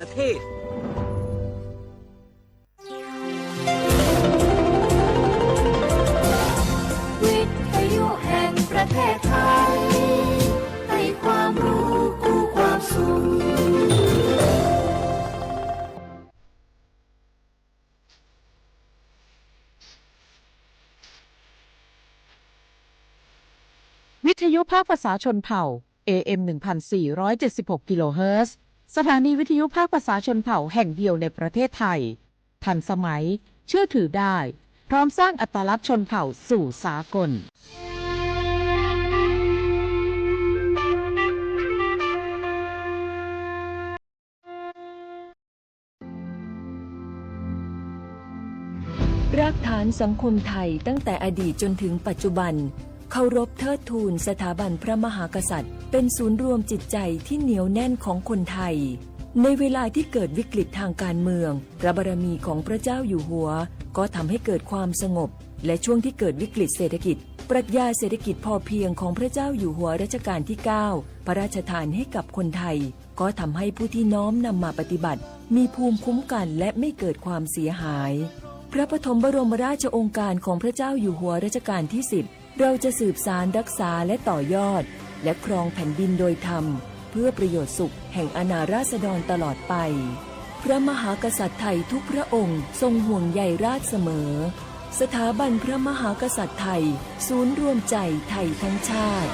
ประเทศ วิทยุแห่งประเทศไทย ให้ความรู้คู่ความสุข วิทยุภาคภาษาชนเผ่า เอ เอ็ม หนึ่งพันสี่ร้อยเจ็ดสิบหก กิโลเฮิรตซ์ สถานีวิทยุภาคภาษาชนเผ่าแห่งเดียวในประเทศไทย ทันสมัย เชื่อถือได้ พร้อมสร้างอัตลักษณ์ชนเผ่าสู่สากล รากฐานสังคมไทยตั้งแต่อดีตจนถึงปัจจุบัน เคารพเทิดทูนสถาบันพระมหากษัตริย์ เป็นศูนย์รวมจิตใจที่เหนียวแน่นของคนไทย ในเวลาที่เกิดวิกฤตทางการเมือง พระบารมีของพระเจ้าอยู่หัว ก็ทำให้เกิดความสงบ และช่วงที่เกิดวิกฤตเศรษฐกิจ ปรัชญาเศรษฐกิจพอเพียงของพระเจ้าอยู่หัวรัชกาลที่เก้า พระราชทานให้กับคนไทย ก็ทำให้ผู้ที่น้อมนำมาปฏิบัติ มีภูมิคุ้มกันและไม่เกิดความเสียหาย พระปฐมบรมราชโองการของพระเจ้าอยู่หัวรัชกาลที่สิบ เราจะสืบสานรักษาและต่อยอด และครองแผ่นดินโดยธรรม เพื่อประโยชน์สุขแห่งอาณาราษฎรตลอดไป พระมหากษัตริย์ไทยทุกพระองค์ทรงห่วงใยราชเสมอ สถาบันพระมหากษัตริย์ไทย ศูนย์รวมใจไทยทั้งชาติ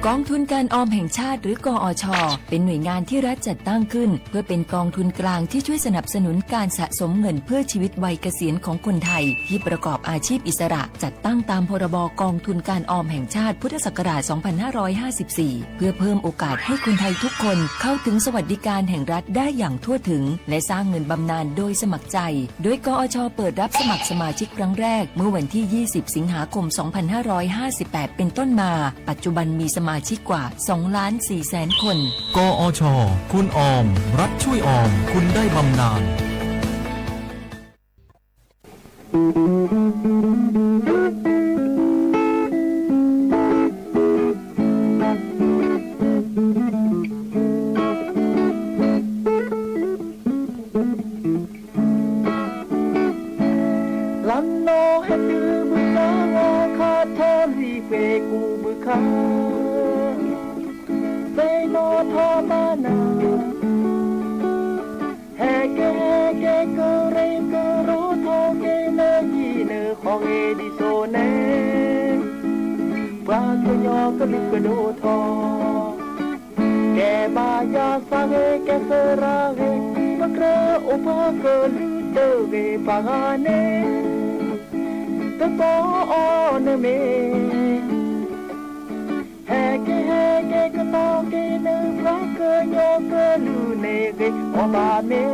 กองทุนการออมแห่งชาติ หรือ กอช เป็นหน่วยงานที่รัฐจัดตั้งขึ้น เพื่อเป็นกองทุนกลางที่ช่วยสนับสนุนการสะสมเงินเพื่อชีวิตวัยเกษียณของคนไทยที่ประกอบอาชีพอิสระ จัดตั้งตามพรบกองทุนการออมแห่งชาติ พุทธศักราช สองพันห้าร้อยห้าสิบสี่ เพื่อเพิ่มโอกาสให้คนไทยทุกคนเข้าถึงสวัสดิการแห่งรัฐได้อย่างทั่วถึง และสร้างเงินบำนาญโดยสมัครใจ โดย กอช เปิดรับสมัครสมาชิกครั้งแรกเมื่อวันที่ ยี่สิบ สิงหาคม สองพันห้าร้อยห้าสิบแปด เป็นต้นมา ปัจจุบันมีสมาชิกกว่า สองล้านสี่แสน คน กอช คุณออม รัฐช่วยออม คุณได้บำนาญ လါနီၣ်ဟဲတုၤဘုခါ ဂီၤခါထီၣ်လွံၢ်ပှဲၤကူဘုခါ သ့ၣ်နီၣ်ထီၣ်ဘၣ်နၤ ဟဲက့ၤဟဲက့ၤ ကရၢကရိထီၣ်က့ၤ နဟံၣ်နဃီဂ့ၤဒ်သိးန့ၣ် ပှၤကညီကလုာ်ကဒိၣ်ထီၣ် ကဲဘၣ်ယၤသးဂ့ၤ ကဲသရၣ်ဂ့ၤ ပကြၢးအိၣ်ပှၤကလုာ်တဂ့ၤ ပှၤဂၤန့ၣ် တကိးအီၤနမ့ၢ် ဟဲက့ၤဟဲက့ၤ ကတီၤက့ၤနပှၤကညီကလုာ်န့ၣ်ဂ့ၤ အီၣ်ဘၣ်မ့ၤ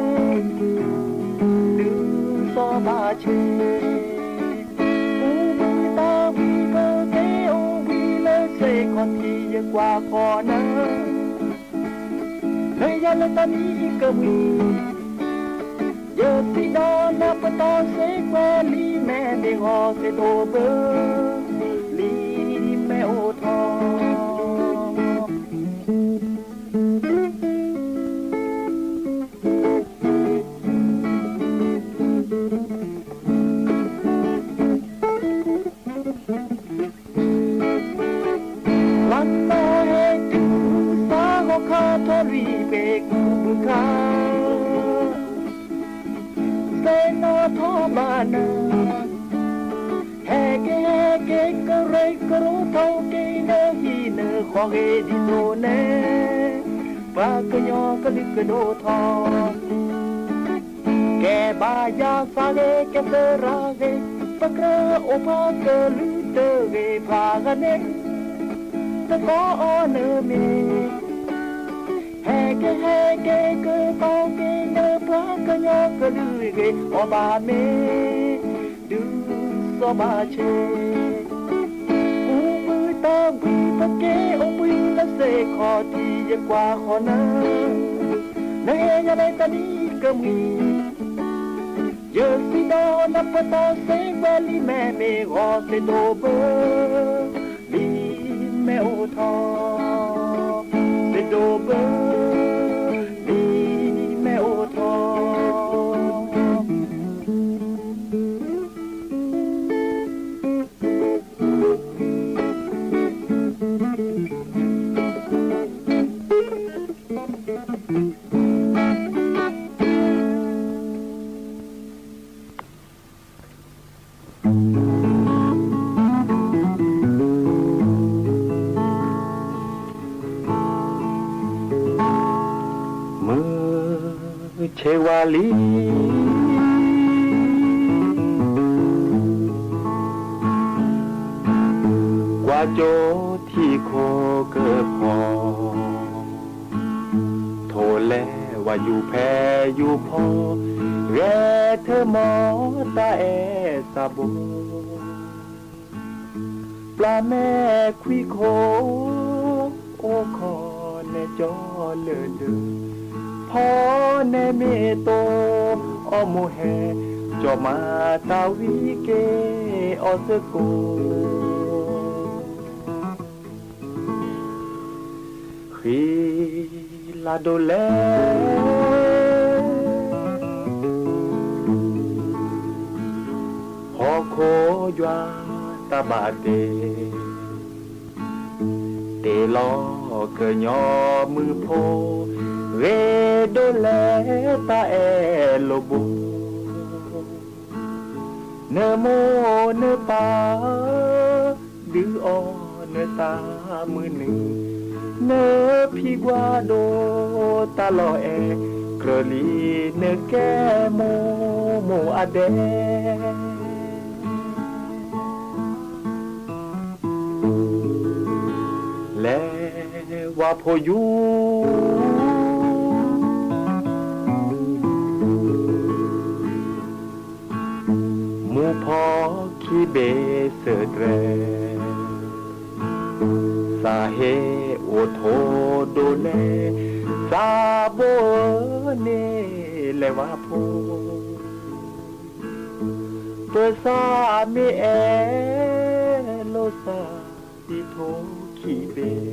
ဒုးစီၤဘၣ်ဆ့ ကူဘုတၢ်ဝံၤ ပက့ၤအိၣ်ဝံၤလၢစ့ၢ်ကီး ထံယကွၢ်ဃီနၤ လၢယၤလၢတၢ်နံၤကမှံ ယစံးဒီးနၤ ပတီၢ်စ့ကွဲး လံာ်မဲာ်န့ၣ်ဂီၤ စ့ထိၣ်ဘၢ လံာ်မဲာ်အိၣ်ထီၣ် လါနီၣ်ဟဲတုၤ စါဂီၤခါထီၣ်လွံၢ်ပှဲၤကူဘုခါ သ့ၣ်နီၣ်ထီၣ်ဘၣ်နၤ ဟဲက့ၤဟဲက့ၤ ကရၢကရိထီၣ်က့ၤ နဟံၣ်နဃီဂ့ၤဒ်သိးန့ၣ် ပှၤကညီကလုာ်ကဒိၣ်ထီၣ် ကဲဘၣ်ယၤသးဂ့ၤ ကဲသရၣ်ဂ့ၤ ပကြၢးအိၣ်ပှၤကလုာ်တဂ့ၤ ပှၤဂၤန့ၣ် တကိးအီၤနမ့ၢ် ဟဲက့ၤဟဲက့ၤ ကတီၤက့ၤနပှၤ ကညီကလုာ်ဂ့ၤ အီၣ်ဘၣ်မ့ၤ ဒုးစီၤဘၣ်ဆ့ ကူဘုတၢ်ဝံၤ ပက့ၤအိၣ်ဘှံးလၢစ့ၢ်ကီး ထံယကွၢ်ဃီနၤ နဟဲယၤလၢတၢ်နံၤကမှံ ယစံးဒီးနပၢၤတၢ်စ့ၢ်ကီးလံာ်မဲာ်မ့ၢ်ဂီၤ စ့ဒိၣ်ဘၢ လံာ်မဲာ်အိၣ်ထီၣ်, စ့ဒိၣ်ဘၢ လံာ်မဲာ်အိၣ်ထီၣ်. မုၢ်ဆ့ၣ်ဝါလံ ကွၢ်ကၠိထံခိၣ်ကဖီ, ထိၣ်လဲဝါယူၤဖဲယူၤဖီ, ဂဲၤထၢၣ်မီၤတၢ်အဲၣ်သးဘိ, ပျၢ်မဲာ်ခွံခိၣ် အိၣ်ခိးနဲကၠီလၢဒၢး, ဖီနဲမ့ၢ်တိၢ်အီၣ်မိၢ်ဟဲ, ကၠီမၤတၢ်ဝံက့ၤအီၣ်စကိၣ်. ဃံလၤဒိၣ်လဲၣ် ဟီၣ်ခိၣ်ယွၤတၢ်ဘၣ်တ့, တ့လီၤကညီမုၢ်ဖိ, ဂ့ၤဒိၣ်လဲၣ်တၢ်အဲၣ်လိာ်ဘိ, နမိၢ်နပၢ် ဒုးအီၣ်နတၢ်မုာ်နုာ်, နဖံကွၢ်ဒိၣ်တၢ်လီၤအဲၣ်, ကြၢးလံနကဲမိၢ်မိၢ်အဒဲး လဲၤဝၤဖိယူၤ မူဖီခံဘ့ၣ်စၢၤတြဲၤ, သးဟ့အိၣ်ထိၣ်ဒိၣ်လဲၣ်, သးဘိန့ၣ်လဲၤဝၤဖိ, ပသးမ့ၢ်အဲၣ်လိာ်သး ဒ်ထိၣ်ခံဘ့ၣ်,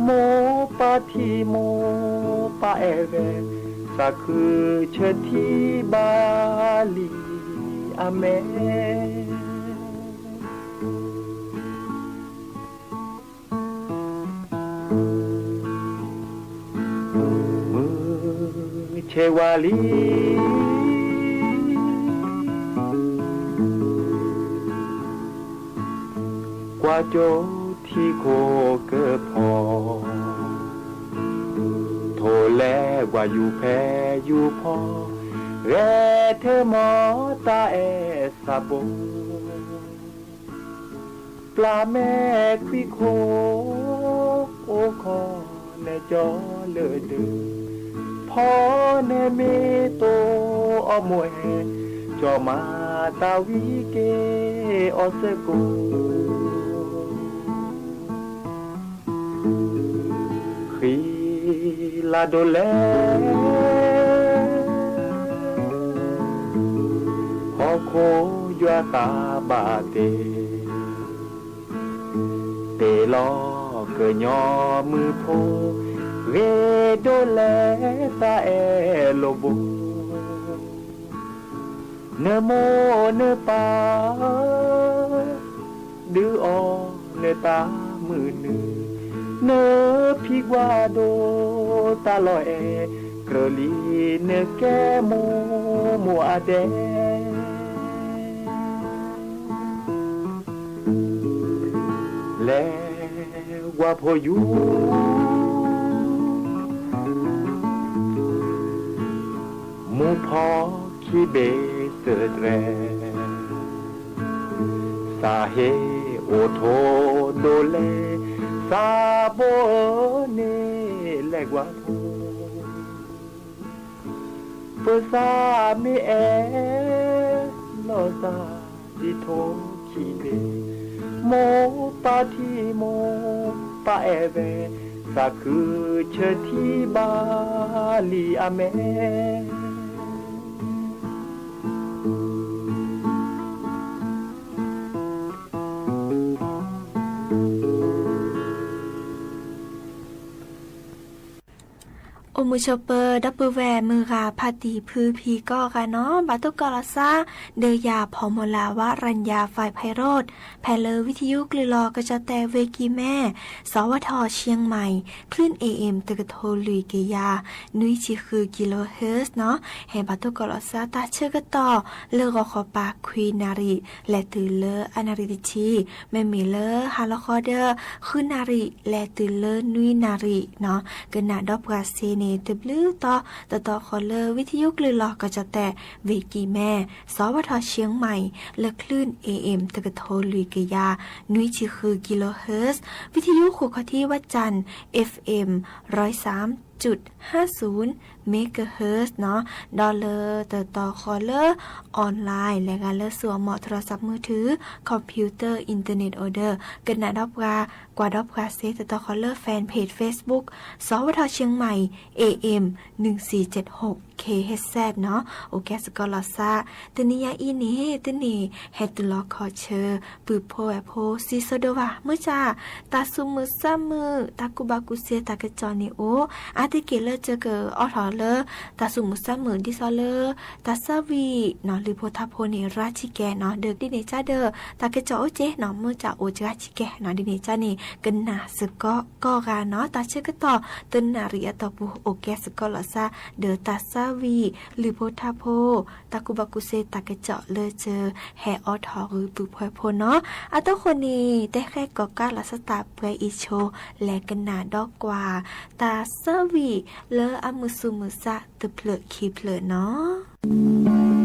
မိၢ်ပၢ်ထံမိၢ်ပၢ်အဲၣ်ဝဲ, သးခုဆၢထံဘၣ်လံအမဲာ် မုၢ်ဆ့ၣ်ဝါလံ ကွၢ်ကၠိထံခိၣ်ကဖီ, ထိၣ်လဲကွၢ်ယူၤဖဲယူၤဖီ, ဂဲၤထၢၣ်မီၤတၢ်အဲၣ်သးဘိ, ပျၢ်မဲာ်ခွံခိၣ် အိၣ်ခိးနဲကၠီလၢဒၢး, ဖီနဲမ့ၢ်တိၢ်အီၣ်မိၢ်ဟဲ, ကၠီမၤတၢ်ဝံက့ၤအီၣ်စကိၣ် ဃံလၤဒိၣ်လဲၣ်, ဟီၣ်ခိၣ်ယွၤတၢ်ဘၣ်တ့, တ့လီၤကညီမုၢ်ဖိ, ဂ့ၤဒိၣ်လဲၣ်တၢ်အဲၣ်လိာ်ဘိ, နမိၢ်နပၢ် ဒုးအီၣ်နတၢ်မုာ်နုာ်, နဖံကွၢ်ဒိၣ်တၢ်လီၤအဲၣ်, ကြၢးလံနကဲမိၢ်မိၢ်အဒဲး လဲၤဝၤဖိယူၤ, မူဖီခံဘ့ၣ်စၢၤတြဲၤ, သးဟ့အိၣ်ထိၣ်ဒိၣ်လဲၣ်, သးဘိန့ၣ်လဲၤကွၢ်ဖိ ပသးမ့ၢ်အဲၣ်လိာ်သး ဒ်ထိၣ်ခံဘ့ၣ်, မိၢ်ပၢ်ထံမိၢ်ပၢ်အဲၣ်ဝဲ, သးခုဆၢထံဘၣ်လံအမဲာ် မုၢ်ဆိးပၢၤ ဒီပုၢ်ဝဲၢ်မုၢ်ဂၤဖးတံၢ်ဖုဖံကိးဂၤနီၤ ဘၣ်တိၢ်ကီးလီၤသး ဒီးယၤဖီမီၤလၤ ဝရံယၤ ဖဲးဖဲးရိး ဖဲလၢဝံထယုကလုာ်လီၤကၠီၣ်တဲၣ်ဝ့ၢ်ကံၢ်မဲ စဝထ ရှ့ၣ်မၢၣ် คลื่น เอเอ็ม တကထိလွံၢ်ကယၤ နွံဆံဃု กิโลเฮิรตซ์ နီၤ ဟဲဘၣ်တိၢ်ကီးလီၤသး တၢ်ဆၢကတီၢ် လၢဂီၤခီပၤခွံနၣ်ရံၣ် လဲၤတုၤလၢအနၣ်ရံၣ်တဆံ, မ့မ့ၢ်လၢဟါလီၤဃီဒီး ဃုနၣ်ရံၣ် လဲၤတုၤလၢနွံနၣ်ရံၣ်နီၤ, ကနၣ်ဒီးပှၤစ့န့ၣ် တဘျုးတီၤ တတီၤဃီလၢဝံထယုကလုာ်လီၤကၠီၣ်တဲၣ်ဝ့ၢ်ကံၢ်မဲ စဝထ ရှ့ၣ်မၢၣ် လၢ คลื่น เอเอ็ม တကထိလွံၢ်ကယၤ နွံဆံဃု กิโลเฮิรตซ์, ဝံထယုဃုခီၣ်ထံးဝၣ်စၣ် เอฟเอ็ม ร้อยสามจุดห้าศูนย์ เมกะเฮิรตซ์ နီၤ, ဒီးလၢတတီၤဃီလၢ online လဲၤဂၤလၢစိအမီၤ โทรศัพท์มือถือ คอมพิวเตอร์ อินเทอร์เน็ต အိၣ်ဒီး ကနၣ်ဒီးပှၤ ကွၢ်ဒီးပှၤစ့ တတီၤဃီလၢ fanpage Facebook စဝထ ရှ့ၣ်မၢၣ် เอเอ็ม หนึ่งสี่เจ็ดหก เคเอชเอส နီၤ, အိၣ်ကဲစ့ၢ်ကီးလီၤသး, တနံၤညါအံၤန့ၣ် တန့ၢ်ဟဲတုၤလီၤခီၣ်ဆၢ ပုၢ်ဖိဝဲၢ်ဖိ စံးစိၤဒိၣ်ဘၣ် မ့ၢ်ကၢ် တၢ်သူၣ်မုာ်သးမုာ် တၢ်ကူၣ်ဘၣ်ကူၣ်သ့ တၢ်ကစီၣ်န့ၣ်အိၣ်, အါတက့ၢ်လၢကကအိးထီၣ်လၢ တၢ်သူၣ်မုာ်သးမုာ် ဒ်သိးလၢ တၢ်သးဝံၣ်နီၤ လုၢ်ဖိထါဖိန့ၣ် ရါဆံကဲနီၤ, ဒီးဒ်န့ၣ်ကၢ်ဒီး တၢ်ကစီၣ်အိၣ်က့နီၤ မ့ၢ်ကၢ်အိၣ်ကရါဆံကဲနီၤ, ဒ်န့ၣ်ကၢ်န့ၣ် ကနၣ်စ့ၢ်ကီးကိးဂၤနီၤ, တၢ်ဆၢကတီၢ် တနၣ်ရံၣ်အတီၢ်ပူၤ အိၣ်ကဲစ့ၢ်ကီးလီၤသး ဒီးတၢ်သးဝံၣ် လုၢ်ဖိထါဖိ တၢ်ကူၣ်ဘၣ်ကူၣ်သ့ တၢ်ကစီၣ်လၢကဟဲအိးထီၣ်ဂုာ်ပုၢ်ဖိဝဲၢ်ဖိနီၤ, အတီၢ်ဃိန့ၣ် တဲဃဲကိးကးလီၤသးတၢ်ပှဲၤအံၤဆိ လဲၤကနၣ်ဒီးကွၢ် တၢ်သးဝံၣ်လၢအမုာ်သူၣ်မုာ်သးတဖျၢၣ်ခံဖျၢၣ်နီၤ.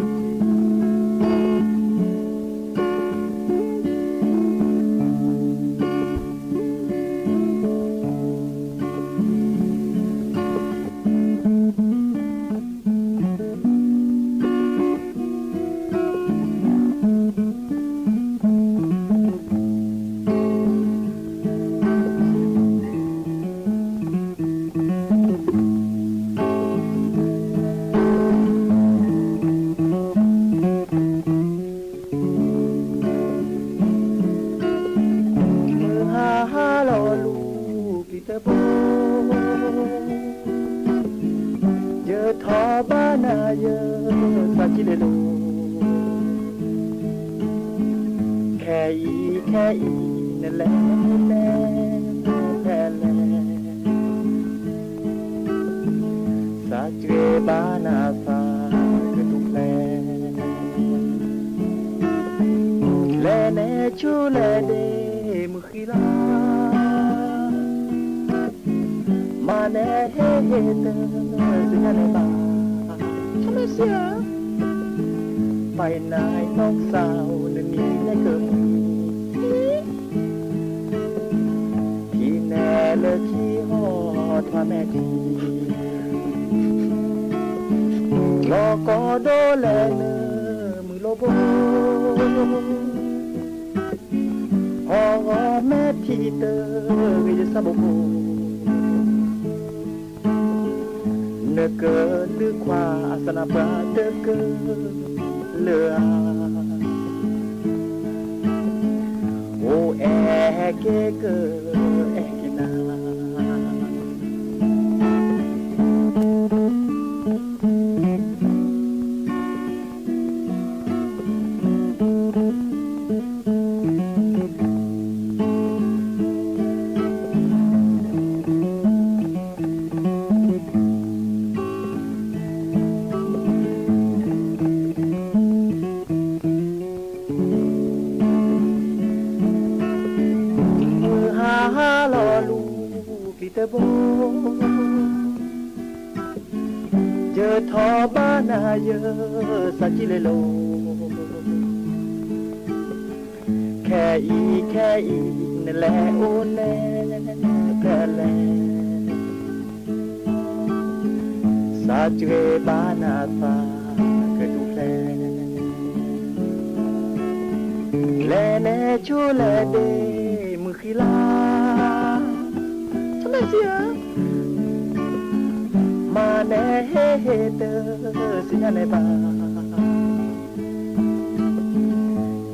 မုၢ်ဟါဟါလီၤလူၤပျံၤတဘိ, ယထီၣ်ဘၣ်နၤယသးကံၢ်လ့လိၤ, ခဲအံၤခဲအံၤ နလဲၤလဲၤဖဲလဲၣ်, သးကွဲဘၣ်နၤသးကတူၢ်ဖျဲး, လဲၤနဲဆိလဲၣ်ဒ့မုၢ်ဃံလၤ, မၤနဟ့ၣ်ဟ့ၣ်တသ့ၣ်ညါန့ၣ်ဘၣ်, ပၢ်နၤနီၢ်ကစၢ်ဧၢ နနံၤနဲကမုာ် ထံနဲလၢခံဟီၣ်ထွါမဲာ်ထံ, လီၤကီဒိလဲၣ်နမုၢ်လိဘိ, ဟီၣ်မဲာ်ထံတဂ့ၤယဆၣ်ဖိဖိ, နကလုၢ်ခွါအသနၢ်ပှၤတကလုာ်ဧါ, အိၣ်အဲၣ်က့ၤကအဲၣ်က့ၤနၤ မုၢ်ဟါဟါလီၤလူၤပျံၤတဘိ, ယထီၣ်ဘၣ်နၤယသးကံၢ်လ့လိၤ, ခဲအံၤခဲအံၤ နလဲၤအိၣ်နဲဖဲလဲၣ်, သးကွဲဘၣ်နၤသးကတူၢ်ဖျဲး, လဲၤနဲဆိလဲၣ်ဒ့မုၢ်ဃံလၤ, မၤနဟ့ၣ်ဟ့ၣ်တသ့ၣ်ညါန့ၣ်ဘၣ်,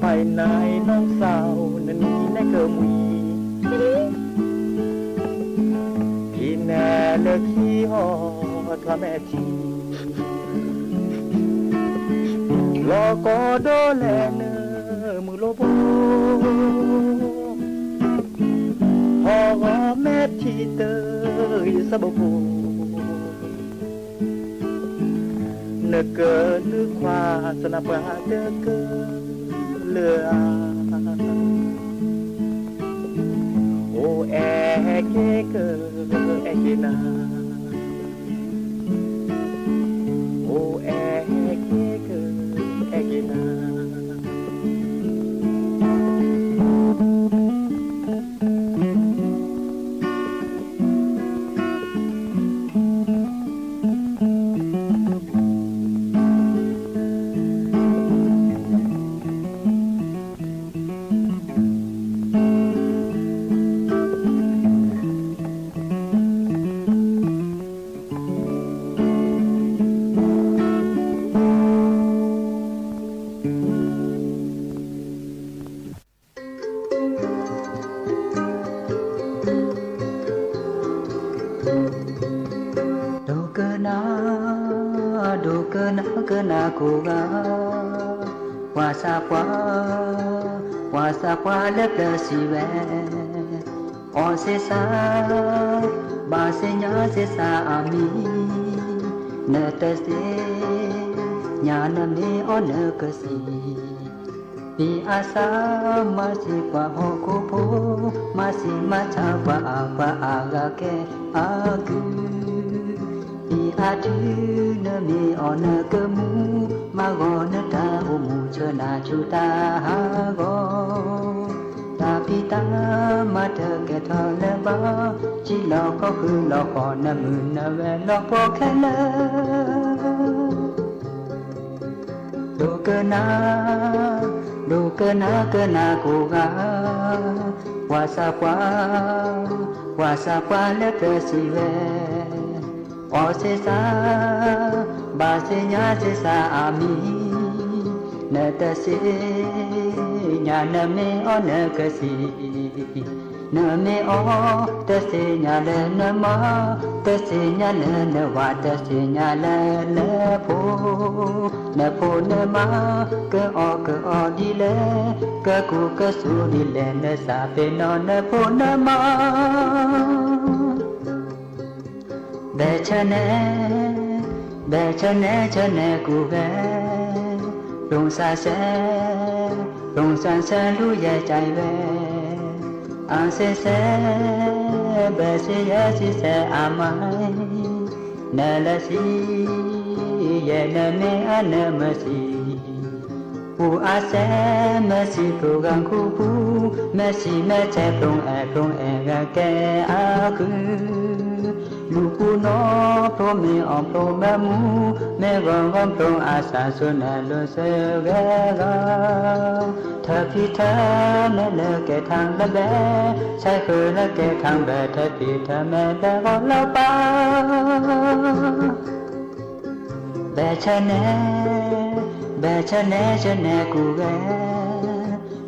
ပၢ်နၤနီၢ်ကစၢ်ဧၢ နနံၤနဲကမှံၤ, ထံနဲလၢခံဟီၣ် ထွါမဲာ်ထံ လီၤကီဒိလဲၣ်နမုၢ်လိဘိ ဟီၣ်ဂီၤမဲာ်ထံတဂ့ၤစၢဘိဘိ နကနုခွါသနပှၤတကလၢာ်ဧါ အိၣ်အဲၣ်က့ၤက အဲၣ်က့ၤနၤ အိၣ်အဲၣ်က့ၤက အဲၣ်က့ၤနၤ ဒိကနၣ်, ဒိကနၣ်ကနၣ်ကိးဂၤ, ပှၤသးပှၢ်, ပှၤသးပှၢ်လၢပျၢၤစံးဝဲ, အီၣ်စ့စါ, ဘၣ်စ့ညါစ့စါအမံၤ, နတသ့ၣ်ညါနမ့ၢ်အီၣ်နကစံး ပှၤအါစၢ်မၤစံးပှၤဟီၣ်ခိၣ်ဖိ, မၤစံးမၤဆါပှၤအါပှၤအါဂၤကဲအါကုၢ်, ပှၤအါထုနမ့ၢ်အီၣ်နကမူ, မၤဂီၤနတၢ်အိၣ်မူဆၢနၤဆူတၢ်ဟးဂီၤ, တၢ်ဖံးတၢ်မၤတကဲထီၣ်လၢၤဘၣ်, စံၣ်လီၤခီဃုာ်လီၤဃီၤနမုၢ်နဝဲလီၤပှီၢ်ခဲလၢာ် ဒိကနၣ်, ဒိကနၣ်ကနၣ်ကိးဂၤ, ပှၤသးပှၢ်, ပှၤသးပှၢ်လၢပျၢၤစံးဝဲ, အီၣ်စ့စါ, ဘၣ်စ့ညါစ့စါအမံၤ, နတသ့ၣ်ညါနမ့ၢ်အီၣ်နကစံး နမ့ၢ်အီၣ်တသ့ၣ်ညါလၢနမါ, တသ့ၣ်ညါလၢနဝၤ, တသ့ၣ်ညါလၢနဖိ, နဖိနမါ, ကအီၣ်ကအီဒ်လဲၣ်, ကကူကစိဒ်လဲၣ်, နသးပ့ၤနီၣ်နဖိနမါ ဘဲဆၢနဲ, ဘဲဆၢနဲဆၢနဲကူဝဲ, ပျိၢ်စၢ်စဲ, ပျိၢ်စၢ်စဲလူၤယဲကၠဲးဝဲ, အါစ့စဲ, ဘဲစ့ယဲစ့စဲအမါ, နလဲၤစံး, ယဲနမ့ၢ်အနမ့ၢ်စံး ပှၤအါစဲ မ့ၢ်စံးပျိၢ်ဂၤခူပူၤ, မ့ၢ်စံးမ့ၢ်ဆဲးပျိၢ်အဲၣ်ပျိၢ်အဲၣ်ဂၤကဲအါကုၢ်, လူၤပူၤနီၢ်ဖျိမ့ၢ်အီၣ်ဖျိမ့ၢ်မူ, မ့ၢ်ဂီၤဂီၤဖျိအါစၢ်ဆိနၤလိၤစၢဂဲၤဂီၤ, ထၢဖံထၢမဲာ်လၢကဲထီၣ်လၢဘဲ, ဆဲးဃုာ်လၢကဲထီၣ်ဘဲ, ထၢဖံထၢမဲာ်လၢဂီၤလၢပၢ် ဘဲဆၢနဲ, ဘဲဆၢနဲဆၢနဲကူဝဲ,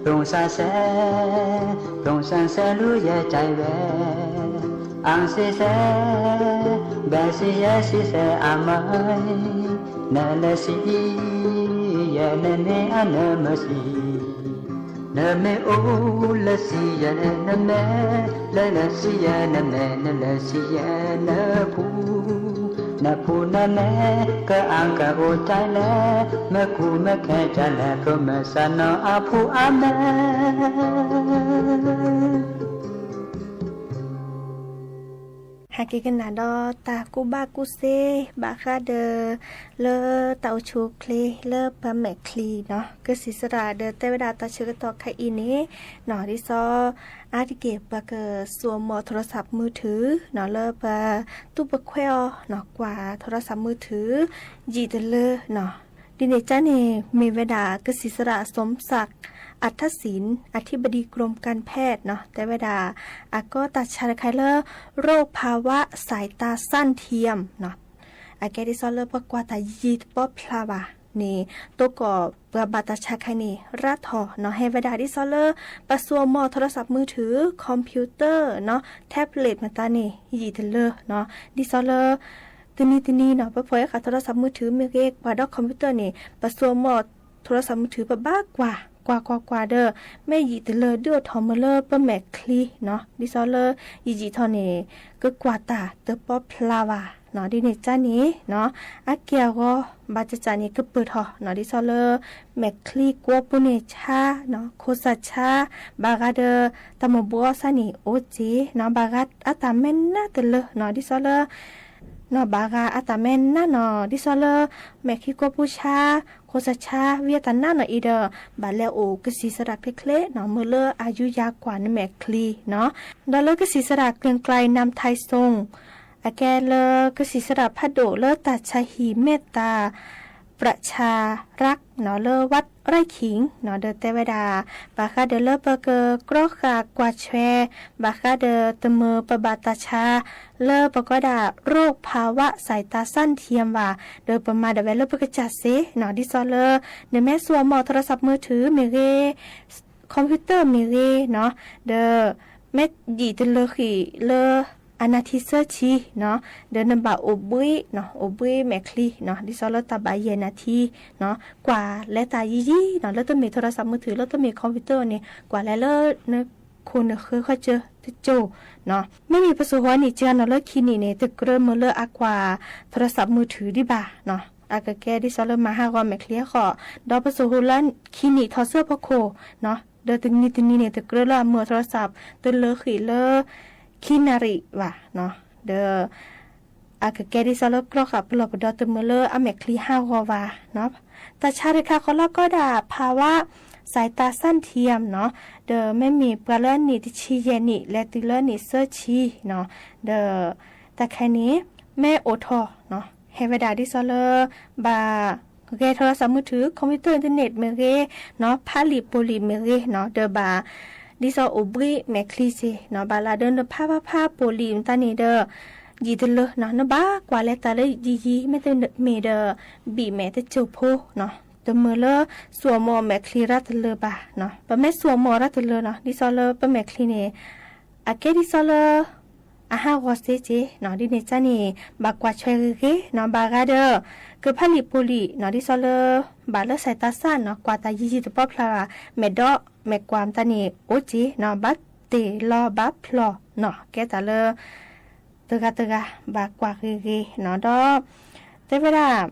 ပျိၢ်စၢ်စဲ, ပျိၢ်စၢ်စဲလူၤယဲကၠဲးဝဲ, အါစ့စဲ, ဘဲစ့ယဲစ့စဲအမါ, နလဲၤစံး, ယဲနမ့ၢ်အနမ့ၢ်စံး နမ့ၢ်အိၣ်လၢစံးယဲနမဲာ်, လၢလၢစံးယဲနမဲာ်, နလဲၤစံးယဲနဖူ, နဖူနမဲာ်, ကအါကအိၣ်တၢ်လဲၣ်, မ့ၢ်ကူမ့ၢ်ခဲတၢ်လဲၣ်, ဖျိမ့ၢ်စးနီၤအဖူအမဲာ် ဟဲက့ၤကနၣ်ဒီးတၢ်ကူၣ်ဘၣ်ကူၣ်သ့ ဘၣ်ဃးဒီး လၢတၢ်အိၣ်ဆူၣ်အိၣ်ချ့လၢပှၤမဲာ်ချံနီၤ ကစံးစရၣ်ဒီးတဲဝဲဒၣ်တၢ်ဆၢကတီၢ်ခဲအံၤန့ၣ် ဒ်သိး အါတက့ၢ်ပှၤကစိာ်မီၤ โทรศัพท์มือถือနီၤ လၢပှၤတူၢ်ပခွဲးအီၤနီၤ ကွၢ် โทรศัพท์มือถือ ယံာ်တလၢနီၤ ဒ်န့ၣ်ကါန့ၣ် မ့ၢ်ဝဲဒၣ်ကစံးစရၣ် สมศักดิ์ อัฏฐศิลป์ อธิบดีกรมการแพทย์နီၤ တဲဝဲဒၣ် အကီတၢ်ဆါတခါလၢ โรคภาวะสายตาสั้นเทียมနီၤ အကဲဒ်သိးလၢပှၤကွၢ်တၢ်ယံာ်တပီၢ်ဖျါဘၣ်န့ၣ် တိၢ်ကီၢ်ပှၤဘၣ်တၢ်ဆါတခါန့ၣ် ရးထီၣ်နီၤ ဟဲဝဲဒၣ်ဒ်သိးလၢ ပှၤစိာ်မီၤ โทรศัพท์มือถือ คอมพิวเตอร์နီၤ แท็บเล็ตမတၤန့ၣ် ယံာ်တလၢနီၤ ဒ်သိးလၢ တနံၤတနံၤနီၤ ပဖီၣ်ဟဲဃာ် โทรศัพท์มือถือ မ့ၢ်ဂ့ၤ ကွၢ်ဒီး คอมพิวเตอร์ န့ၣ် ပစိအမီၢ် โทรศัพท์มือถือ ပဘၣ်ကွၢ် ကွၢ်ကွၢ်ကွၢ်ဒီး မ့ၢ်ယံာ်တလၢဒုးအိၣ်ထီၣ်မ့ၢ်လၢပမဲာ်ချံနီၤ ဒ်သိးလၢ ယံာ်ယံာ်ထီၣ်န့ၣ် ကကွၢ်တၢ်တပီဖျါဘၣ်နီၤ ဒ်န့ၣ်ကန့ၣ်နီၤ အါက့ၢ်အဂီၢ် ဘၣ်တစးန့ၣ် ကပၢၢ်ထီၣ်နီၤ ဒ်သိးလၢ မဲာ်ချံကွီပူၤန့ၣ်ဆါနီၤ ခိၣ်စးဆါ ဘၣ်ဃးဒီး တၢ်မၤဘူၣ်အီၣ်ဆၣ်န့ၣ် အိၣ်က့ၤနီၤ ဘၣ်ဃးအတၢ်မဲာ်နါတလၢနီၤ ဒ်သိးလၢ နီၤ ဘၣ်ဃးအတၢ်မဲာ်နါနီၤ ဒ်သိးလၢ မဲာ်ချံကွီပူၤဆါ ခိၣ်စးဆါ ဝံအတၢ်နါနီၤအံၤဒီး ဘၣ်လဲၤအိၣ်ကစံၣ်စရၣ်ချ့ချ့နီၤ မ့ၢ်လၢအယူးယၤကွၢ်နမဲာ်ချံနီၤ ဒီးလၢကစံၣ်စရၣ် เกรียงไกร นามไทยทรง အကဲလၢကစံၣ်စရၣ်ဖးဒိၣ်လၢတၢ်ဆါဟံၣ်မဲာ်တၢ် ပြၣ်ဆၣ်ရၣ်နီၤ လၢဝးရၢၣ်ခံနီၤ ဒီးတဲဝဲဒၣ် ဘၣ်ဃးဒီးလၢပကကြီဃာ်ကွၢ်ဆွဲ ဘၣ်ဃးဒီးတမုာ်ပဘၣ်တၢ်ဆါ လၢပကိးဒၣ် โรคภาวะสายตาสั้นเทียม ဘၣ် ဒီးပမၤဒၣ်ဝဲလၢပကစၢ်စ့နီၤ ဒ်သိးလၢ နမ့ၢ်စိအမီၢ် โทรศัพท์มือถือ မ့ၢ်ဂ့ၤ คอมพิวเตอร์ မ့ၢ်ဂ့ၤနီၤ ဒီး မ့ၢ်ယံာ်တလၢဃံာ်လၢ အနၢ်ထံဆၢဆံနီၤ ဒီးနဘၣ်အိၣ်ဘှံးနီၤ အိၣ်ဘှံးမဲာ်ချံနီၤ ဒ်သိးလၢတၢ်ဘၣ်ယဲၢ်နၢ်ထံနီၤ ကွၢ်လဲၤတၢ်ယံာ်ယံာ်နီၤ လၢတမ့ၢ် โทรศัพท์มือถือ လၢတမ့ၢ် คอมพิวเตอร์ န့ၣ် ကွၢ်လဲၤလၢနခိၣ်နဃၢၤဃီကၢတစိၤနီၤ မ့မ့ၢ်ပစိာ်ဃီန့ၣ် စှၤနီၤလၢခံနံၣ်န့ၣ် တကြၢးမုာ်လၢအကွၢ် โทรศัพท์มือถือ ဒံးဘၣ်နီၤ အကကဲဒ်သိးလၢမၤဟးဂီၤမဲာ်ချံအဃိ ဒီးပစိာ်ဃီလၢခံနံၣ်ထီၣ်ဆၢဖီခိၣ်နီၤ ဒီးတနံၤတနံၤန့ၣ် တကြၢးလၢအမုာ် โทรศัพท์ တလၢဃံာ်လၢ ခံနၣ်ရံၣ်ဘၣ်နီၤ ဒီး အကကဲဒ်သိးလၢကြီဃာ်ပလီၢ်ပဒီတမုာ်လၢအမဲာ်ချံဟးဂီၤဘၣ်နီၤ တၢ်ဆါတခါဃီလၢကိးဒၣ် ภาวะสายตาสั้นเทียม နီၤ ဒီးမ့မ့ၢ်ပှၤလၢအနံၣ်တဆံယဲၢ်နံၣ် လဲၤတုၤလၢအနံၣ်သၢဆံနီၤ ဒီး တၢ်ခဲအံၤန့ၣ် မ့ၢ်အိၣ်ထီၣ်နီၤ ဟဲဝဲဒၣ်ဒ်သိးလၢ ဘၣ် ဂဲၤ โทรศัพท์มือถือ คอมพิวเตอร์ อินเทอร์เน็ต မ့ၢ်ဂ့ၤနီၤ ဖးလံာ်ပိာ်လံာ်မ့ၢ်ဂ့ၤနီၤ ဒီးဘၣ် ဒ်သိးအိၣ်ဘှံးမဲာ်ချံစ့နီၤ ဘၣ်လၢဒီးနဖးဖးဖးပိာ်လံာ်မတၤန့ၣ်ဒီး ယံာ်တလၢနီၤ နဘၣ်ကွၢ်လဲၤတၢ်လၢယံာ်ယံာ် မ့တမ့ၢ်ဒီး ဘံၣ်မဲာ်တစိၢ်ဖိနီၤ တမုာ်လၢစိာ်အမီၢ်မဲာ်ချံရၣ်တလၢဘၣ်နီၤ ပမ့ၢ်စိာ်အမီၢ်ရၣ်တလၢနီၤ ဒ်သိးလၢပမဲာ်ချံန့ၣ် အကဲဒ်သိးလၢ အဟးဂီၤစ့စ့နီၤ ဒ်န့ၣ်ကန့ၣ် ဘၣ်ကွၢ်ဆွဲဂ့ၤဂ့ၤနီၤ ဘၣ်ဃးဒီး ကဖးလံာ်ပိာ်လံာ်နီၤ ဒ်သိးလၢ ဘၣ်လၢ สายตาสั้น နီၤ ကွၢ်တၢ်ယံာ်ယံာ်တပီဖျါဘၣ် မဲာ်ဒီးမဲာ်ကွၢ်မတၤန့ၣ် အိၣ်စ့နီၤ ဘၣ်တ့ၢ်လီၤဘၣ်ဖျိးနီၤ ကဲတၢ်လၢ တဂၤတဂၤ ဘၣ်ကွၢ်ဂ့ၤဂ့ၤနီၤ ဒီး တဲဝဲဒၣ်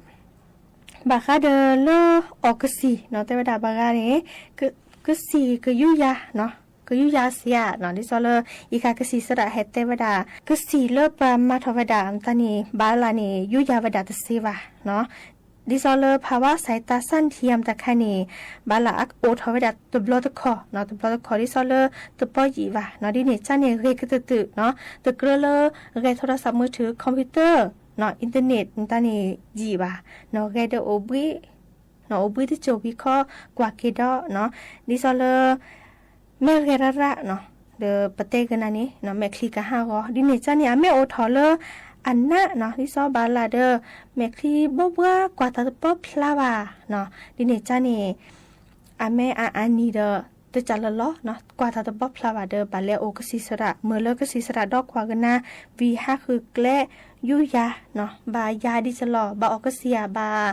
ဘၣ်ဃးဒီးလၢအီၣ်ကစံၣ်နီၤ တဲဝဲဒၣ်ဘၣ်ဃးန့ၣ် ကစံၣ်ကယူးယၤနီၤ ကယူးယၤစ့ဧါနီၤ ဒ်သိးလၢ ယခါကစံၣ်စရၣ်ဟဲတဲဝဲဒၣ် ကစံၣ်လၢပှၤမၤထီၣ်ဝဲဒၣ်မတၤန့ၣ် ဘၣ်လၢ်န့ၣ် ယူးယၤဝဲဒၣ်တသ့ဘၣ်နီၤ ဒ်သိးလၢ ภาวะสายตาสั้นเทียม တၢ်ခါန့ၣ် ဘၣ်လၢ်အအိၣ်ထီၣ်ဝဲဒၣ်တဘျီတခီၣ်နီၤ တဘျီတခီၣ်ဒ်သိးလၢတပီယံာ်ဘၣ်နီၤ ဒ်န့ၣ်ကန့ၣ် ဂ့ၤကတၢၢ်တၢၢ်နီၤ တကြၢးလၢ ဂဲၤ โทรศัพท์มือถือ คอมพิวเตอร์ နီၤ internet မတၤန့ၣ်ယံာ်ဘၣ်နီၤ ဂဲၤဒီးအိၣ်ဘှံး အိၣ်ဘှံးတစိၢ်ဝံၤခီ ကွၢ်က့ၤဒီးနီၤ ဒ်သိးလၢ မ့ၢ်ဂဲၤရၣ်ရၣ်နီၤ ဒီးပတဲကနၤန့ၣ်နီၤ မဲာ်ချံကဟးဂီၤ ဒ်န့ၣ်ကန့ၣ် အမ့ၢ်အိၣ်ထီၣ်လၢ အနးနီၤ ဒ်သိးဘၣ်လၢ်ဒီး မဲာ်ချံဘှီဘှီကွၢ်တၢ်တပီဖျါဘၣ်နီၤ ဒ်န့ၣ်ကန့ၣ် အမ့ၢ်အအါနံၤဒီး တစၢ်လီၤလီၤနီၤ ကွၢ်တၢ်တပီဖျါဘၣ်ဒီး ဘၣ်လဲၤအိၣ်ကစံၣ်စရၣ် မုာ်လၢကစံၣ်စရၣ်ဒီးကွၢ်ကနၤ ဝံၤဟးဃုာ်ကျဲ ယူးယၤနီၤ ဘၣ်ယၤဒ်စလီၤ ဘၣ်အီၣ်ကစံၣ်ဧါ ဘၣ်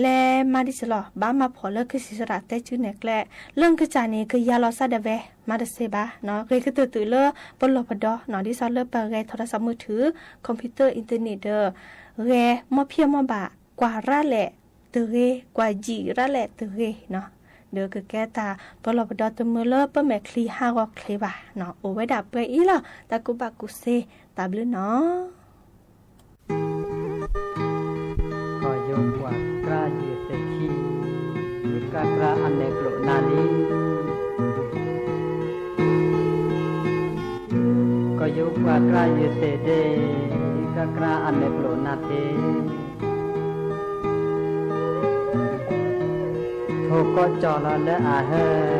လဲၤမၤဒ်စလီၤ ဘၣ်မၤဖှီၣ်လၢကစံၣ်စရၣ်တဲစုနဲၣ်ကျဲ လၢနကစၢ်န့ၣ် ကယၤလီၤစၢ်ဒၣ်ဝဲ မၤတသ့ဘၣ်နီၤ ဂ့ၤကတၢၢ်တၢၢ်လၢပလီၢ်ပဒီနီၤ ဒ်သိးလၢပဂဲၤ โทรศัพท์มือถือ คอมพิวเตอร์ internet ဒီး ဂဲၤမီၢ်ဖံးမီၢ်ဘၣ် ကွၢ်ရၣ်လဲၣ်တဂ့ၤ ကွၢ်ယံာ်ရၣ်လဲၣ်တဂ့ၤနီၤ ဒီးကကဲတၢ်ပလီၢ်ပဒီတမုာ်လၢပမဲာ်ချံဟးဂီၤချ့ဘၣ်နီၤ အိၣ်ဝဲဒၣ်ပှဲၤအံၤလီၤ တၢ်ကူၣ်ဘၣ်ကူၣ်သ့ တၢ်ဘျုးနီၤ ကီၢ်ယိၤပှၤကြၢးယဲၢ်သဲးခံ ကကြၢးအမဲာ်ကျိာ်နၢ်လံ ကီၢ်ယိၤပှၤကြၢးယဲၢ်သဲးဒဲး ကကြၢးအမဲာ်ကျိာ်နၢ်ဖဲ ထိၣ်ကိးကၠီၣ်လီၤလၢအဟၢ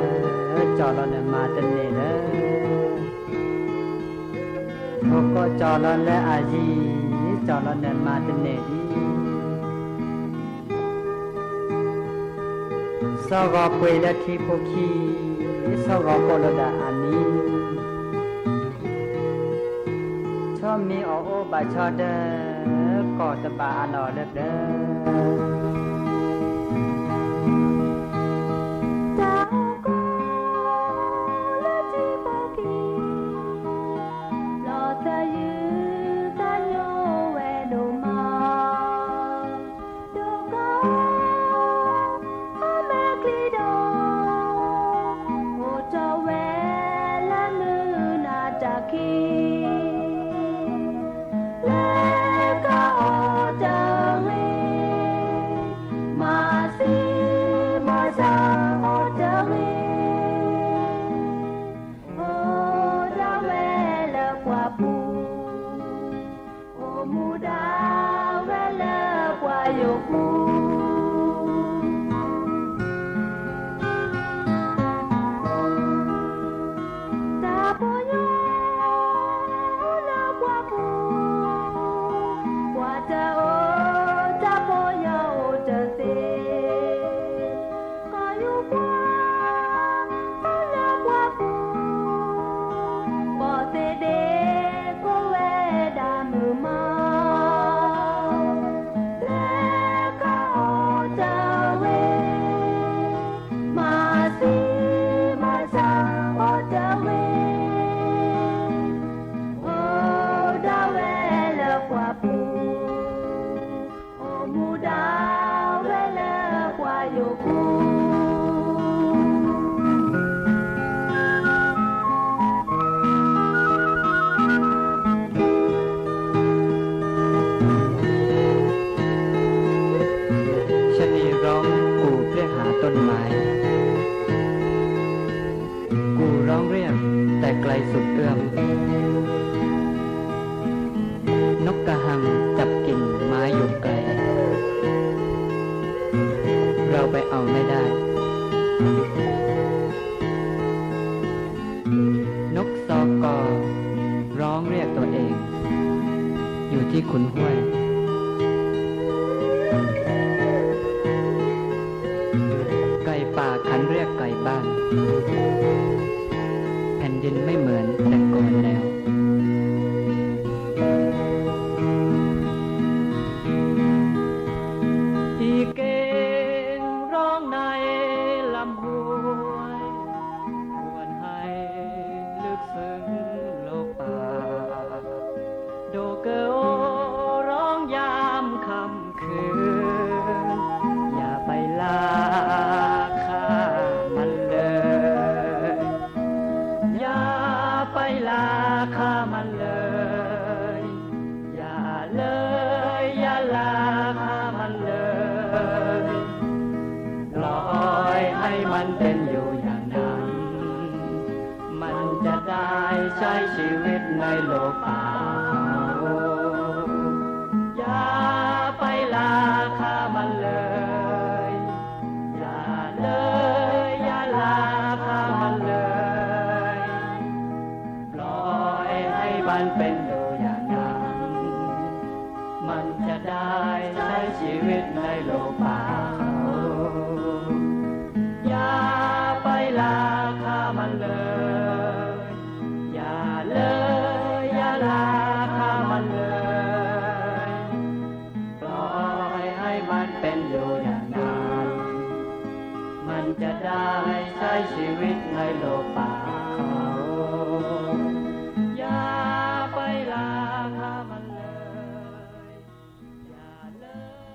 ကၠီၣ်လီၤန့ၣ်မၤတန့ၢ်လၢ ထိၣ်ကိးကၠီၣ်လီၤလၢအယံၤ ကၠီၣ်လီၤန့ၣ်မၤတန့ၢ်ဒံး စီၤဂီၤပှ့ၤလၢထံဖိခံ စီၤဂီၤကိးလီၤဒၣ်အမံၤ ဆီမ့ၢ်အီၤအိၣ်ဘၣ်ဆီဒၢ ကီၢ်တဘၣ်အလီၢ်လၢပျၢၤ တၢ်အိၣ်ကီလၢထံဖိကီၢ်ဖိ လီၤသယုၢ်သညိဝဲဒိၣ်မး, ဒိၣ်ကီ အမဲာ်ချံဒီး အိၣ်ထီၣ်ဝဲလၢမုၢ်နၤတၢ်ခံ လၢကအိၣ်တဂ့ၤ, မၤသံမၤဆါအိၣ်တဂ့ၤ, အိၣ်ဒၣ်ဝဲလၢပှၢ်ပူၤ, အိၣ်မူဒါဝဲလၢပှၢ်ယိာ်ပူၤ တၢ်ပီညါအိၣ်လၢပှၢ်ပူၤ, ပှၤတအိၣ်တၢ်ပီညါအိၣ်တသ့, ကီၢ်ယူၢ်ပှၢ်အိၣ်လၢပှၢ်ပူၤ, ပီၣ်သ့ၣ်ဒ့ကိးဝဲဒၣ်မုၢ်မး လၢကအိၣ်တဂ့ၤ, မၤသံမၤဆါအိၣ်တဂ့ၤ, အိၣ်ဒၣ်ဝဲလၢပှၢ်ပူၤ, အိၣ်မူဒါဝဲလၢပှၢ်ယိာ်ပူၤ ชะนีร้องกูเรียกหาต้นไม้ กูร้องเรียกแต่ไกลสุดเอื้อม นกกระหังจับกิ่งไม้อยู่ไกล เราไปเอาไม่ได้ นกซอกอร้องเรียกตัวเอง อยู่ที่ขุนห้วย ไก่ป่าขันเรียกไก่บ้าน แผ่นดินไม่เหมือนแต่ก่อนแล้ว อีเกงร้องในลำห้วย ควรให้ลึกซึ้งโลกป่า โดเกอโอร้องยามค่ำคืน อย่าไปลาฆ่ามันเลย อย่าไปลาฆ่ามันเลย อย่าเลย อย่าลาฆ่ามันเลย ปล่อยให้มันเป็นอยู่อย่างนั้น มันจะได้ใช้ชีวิตในโลกป่าเขา อย่าไปลาฆ่ามันเลย อย่าเลย อย่าลาฆ่ามันเลย ปล่อยให้มันเป็นอยู่อย่างนั้น มันจะได้ใช้ชีวิตในโลกป่าเขา อย่าไปลาฆ่ามันเลย อย่าเลย อย่าลาฆ่ามันเลย ปล่อยให้มันเป็นอยู่อย่างนั้น มันจะได้ใช้ชีวิตในโลกป่าเขา อย่าไปลาฆ่ามันเลย อย่าเลย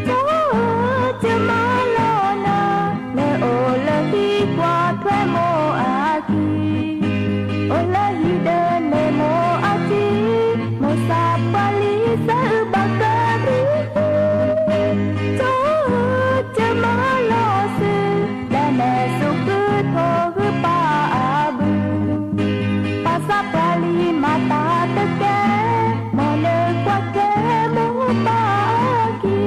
ကၠိကၠိမၤလီၤနၤ နအိၣ်လၢဟံၣ်ကွၢ်ထွဲမိၢ်အခံ, အိၣ်လၢဟံၣ်ဒီးန့ၢ်မိၢ်အထံ, မိၢ်သးပှၢ်လံစၢအုၣ်ဘၣ်ကရံၣ်, ကၠိကၠိမၤလီၤဆူ လၢမဲာ်ဆူဃုထိၣ်ဂုၢ်ပာ်အဘု, ပၢ်သးပှၢ်လံမၤတၢ်တကဲ, မ်နကွၢ်ထွဲမိၢ်ပၢ်အခံ. ကၠိ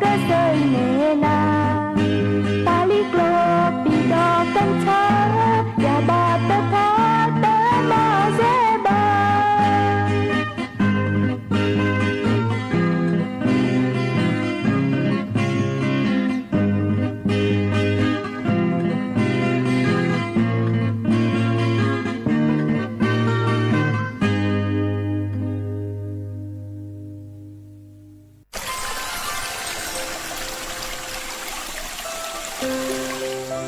ကစၢ်အံၤန့ၣ်နၤ, တၢ်လံၤကျိၤပံၤဒီးကၢ်ဆၢ, ယဘၣ်တဖၣ်တမၤစဲဘၣ်.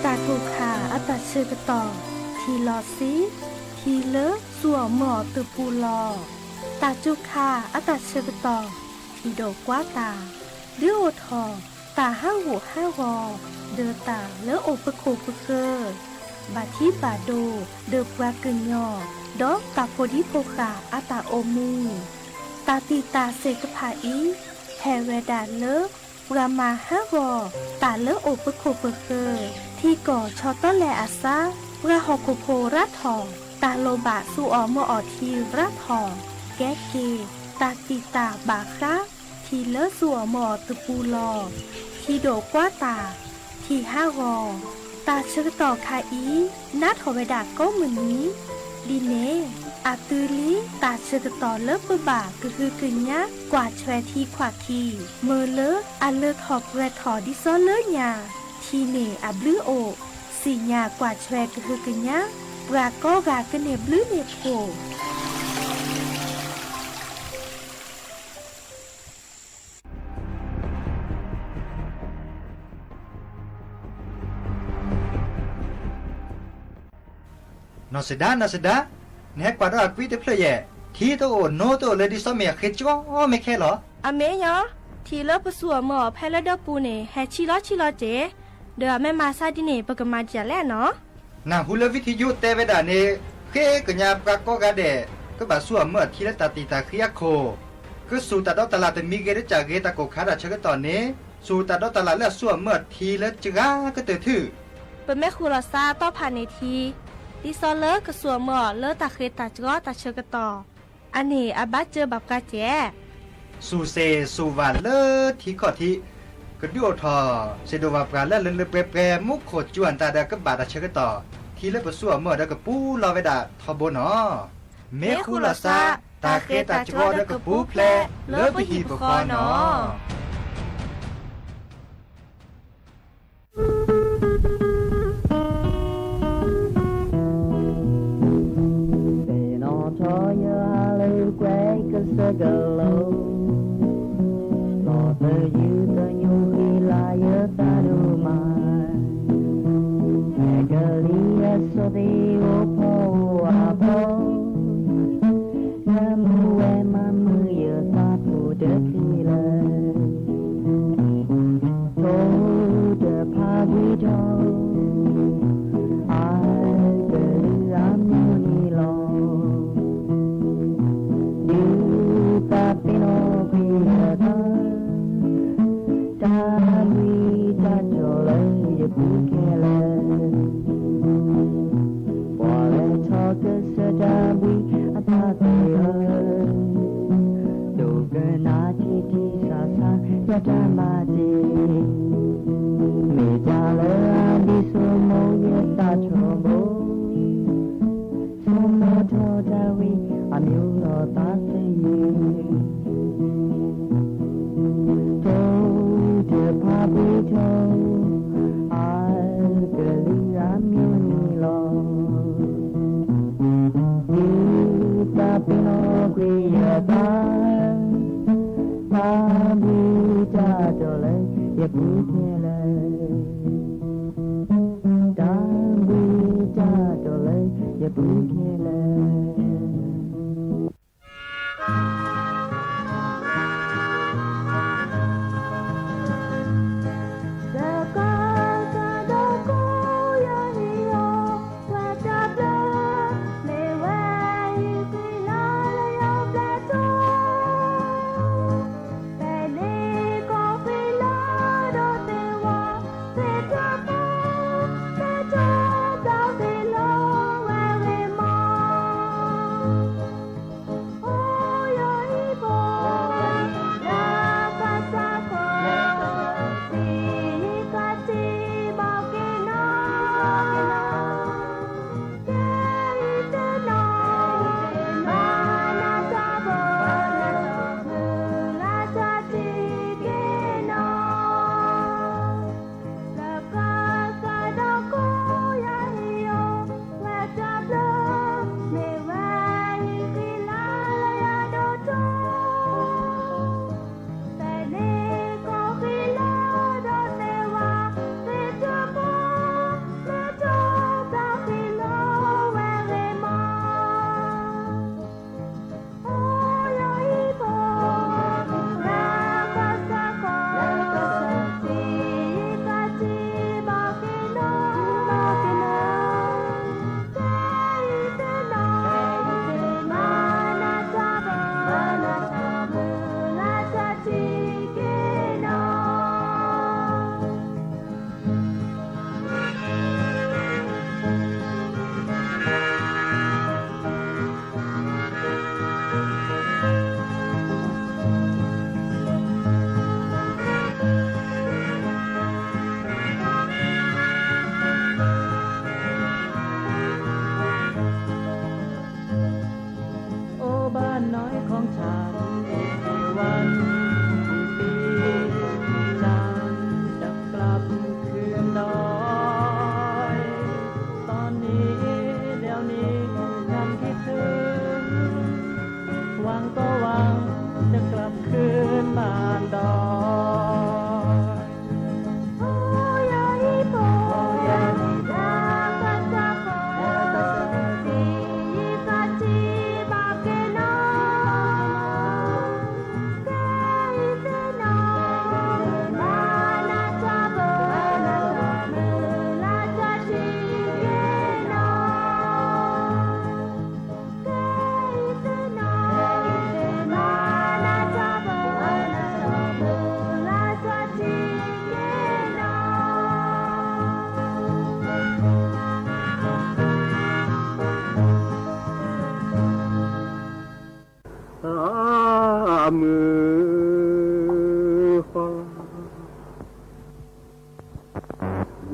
တၢ်ကိၢ်ခါအတၢ်ဆၢကတီၢ်, ထံလီၤဆံ, ထံလၢဆူအီၤမၢအီၤတပူၤလီၤ. တၢ်ကိၢ်ခါအတၢ်ဆၢကတီၢ်, ထံဒိးကွၢ်တၢ်, ဒုးအိၣ်ထီၣ်တၢ်ဟးဂူာ်ဟးဂီၤ, ဒီးတၢ်လၢအိၣ်ပခိၣ်ပဃၢၤ, ဘၣ်ထံဘၣ်ဒိ, ဒီးပှၤကညီ, ဒီးတၢ်ဖိဒံဖိဃာ်အတၢ်အိၣ်မူ. တၢ်တံာ်တာ်သ့ၣ်တဖၣ်အံၤ, ဟဲဝဲဒၣ်လၢ ပှၤမၤဟးဂီၤတၢ်လၢအိၣ်ပခိၣ်ပဃၢၤ, ထံကီၢ်ဆီတလဲအစါ, ပှၤဟီၣ်ခိၣ်ဖိရၤထီၣ်, တၢ်လိၣ်ဘၣ်ဆူအီၤမၢအီၤထံရၤထီၣ်, ကဲက့ၤ တၢ်တံာ်တာ်ဘၣ်ဃး ထံလၢဆူအီၤမၢအီၤတပူၤလီၤ. ထံဒိးကွၢ်တၢ်, ထံဟးဂီၤ, တၢ်ဆၢကတီၢ်ခါအံၤ နးထီၣ်ဝဲဒၣ်ကိးမုၢ်နံၤ, ဒ်န့ၣ် အသုလံ တၢ်ဆၢကတီၢ်လၢပဘၣ်ကဟုကညး ကွၢ်ဆွဲထံခွးခံ, မၢလၢအလၢထီၣ်ပှဲၤထီၣ်ဒ်စီလၢညါ, ထံန့ၣ်အဘျုးအိၣ်, စံၣ်ညါကွၢ်ဆွဲကဟုကညး, ပှၤကိးဂၤကန့ၢ်ဘျုးန့ၢ်ဖှိၣ်. နီၢ်စဒါ, နီၢ်စဒါ, နဟဲကွၢ်ဒီးအကွံတဖျၢၣ်ယဲၢ်, ထံတအိၣ်နိတအိၣ်လၢဒ်စီမ့ၢ်အဃ့ကၠီမ့ၢ်ခဲလီၤ. အမ့ၢ်ညီ, ထံလၢပဆူၣ်အီၤမၢအီၤဖဲလၢဒၢပူၤန့ၣ် ဟဲဆံးလီၤဆံးလီၤတ့ၢ်, ဒီးအမ့ၢ်မၤဆါဒ်န့ၣ် ပကမၤဒ်လဲၣ်နီၤ. နၢ်ဟူလၢဝံထံယိတဲဝဲဒၣ်န့ၣ်, ဃ့ကညးပှၤကိးဂၤဒဲး, ကဘၣ်ဆူၣ်အီၤမၢအီၤထံလၢတၢ်တံာ်တာ်ဃံအခိၣ်, ကဆူၣ်တၢ်ဒီးတၢ်လၢ်တမံၤဂ့ၤတစၢ်ဂ့ၤတၢ်ကိၢ်ခါတၢ်ဆၢကတီၢ်န့ၣ်, ဆူၣ်တၢ်ဒီးတၢ်လၢ်လၢအဆူၣ်အီၤမၢအီၤထံလၢစှၤကတၢၢ်ထူၣ်. ပမ့ၢ်ဃုာ်လီၤစါအတီၢ်ဖးန့ၣ်ထံ, ဒ်သိးလၢကဆူၣ်အီၤမၢအီၤလၢတၢ်ဃ့တၢ်ကီတၢ်ဆၢကတီၢ်, အန့ၣ်အဘၣ်စၢၤဘၣ်ပှၤစဲး ဆူၣ်စ့ၣ်ဆူၣ်ဝၣ်လၢထံခီၣ်ထံး, ကဒုးအိၣ်ထီၣ်စ့ၢ်ဒိၣ်ဝၣ်ပှၢ်လၢလၢလၢပှဲၤပှဲၤ မူခိၣ်စူၤအတၢ်ဒီးကဘၣ်တၢ်ဆၢကတီၢ်, ထံလၢပဆူၣ်အီၤမၢအီၤဒီးကပူၤလီၤဝဲဒၣ်ထီဘိနီၤ. မ့ၢ်ဃုာ်လီၤစါ, တၢ်ဃ့တၢ်ကီဒီးကပူၤဖျဲးလၢပဟံၣ်ပဃီနီၤ. သ့ၣ်နီၣ်ထီၣ်ယဟးလၢကွဲကစၢၢ်ကလိၤ, လီၤသယုၢ်သညိဃံလၤယသးဒိၣ်မး, ဖဲကလံၤအဆိသ့ၣ်အိၣ်ဖီအိၣ်အဖီ, ယမူဝဲမၤမုာ်ယသးဖိတချံလၢ ထိၣ်တဖးဘှံးထီၣ်, အကလုၢ်အမံၤန့ၣ်လီၤ. ဒုးသးပ့ၤနီၣ်ကွံာ်ယသး, တၢ်ဘှံးတၢ်တီၤလၢယပူၤခဲလၢာ်, ပှၤလဲၤထီၣ်ကစၢၢ်တၢ်ဘှံးအတၢ်သ့ၣ်ဧၢ, ဒိကနၣ်ထံထံဆးဆးယတၢ်မၤတ့ၢ်, မ့ၢ်တၢ်လၢအဒုးဆိကမိၣ်ယသးထီဘိ, ဆိကမိၣ်ထီၣ်တၢ်ဝံၤအမံၤလီၤသးသယုၢ် ထိၣ်တဖးဘှံးထီၣ်, အကလုၢ်အမံၤန့ၣ်လီၤ. ဒုးသးပ့ၤနီၣ်ကွံာ်ယသး, တၢ်ဘှံးတၢ်တီၤလၢယပူၤခဲလၢာ်, တၢ်ဘှံးတၢ်တီၤလၢယပူၤခဲလၢာ်.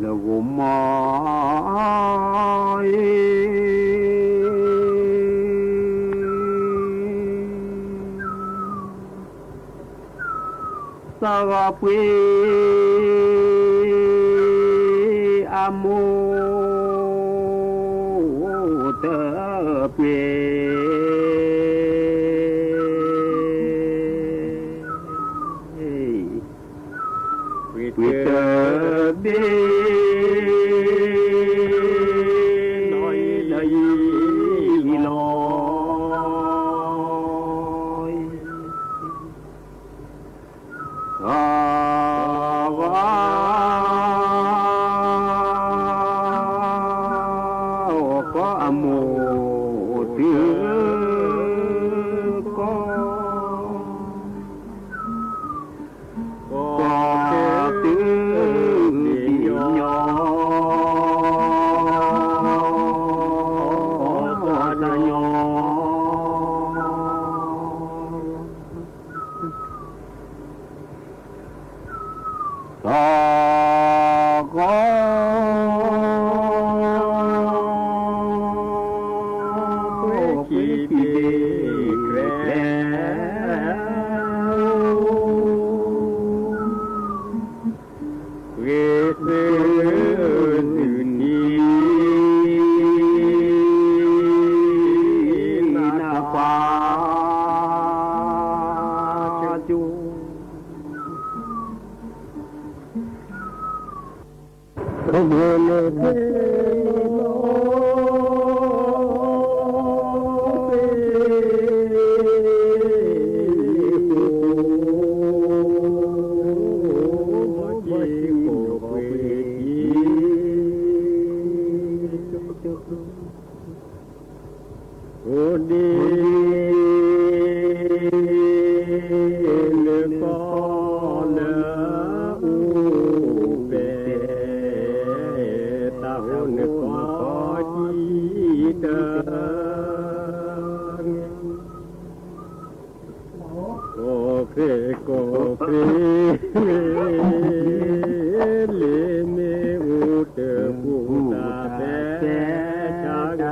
နဂီၢ်မီၢ်အံၤ သးဂီၤပှ့ၤအမိၢ် တပှ့ၤ ပှ့ၤတဘ့ၣ် နီၢ်အံၤလီၤ သးဂီၤ ကီၢ်အမိၢ်တုၤကီၢ် ကီၢ်တုၤဒံၣ်ညီ သးညီ သးဂီၤ ပှ့ၤခံဘ့ၣ်ကျဲ ဂ့ၤသုးသုးထံ နၢ်ပၢၢ်ကၠိ အိၣ်ဒံး နကီၢ်လၢအအိၣ်ဖျဲၣ် တၢ်ဟိနကီၢ်ကံတၢ် ကီၢ်ဃဲၢ်ကီၢ်ဃဲၢ် လၢမ့ၢ်အိၣ်တပူၤတၢ်ဖဲတၢ်ဂၤ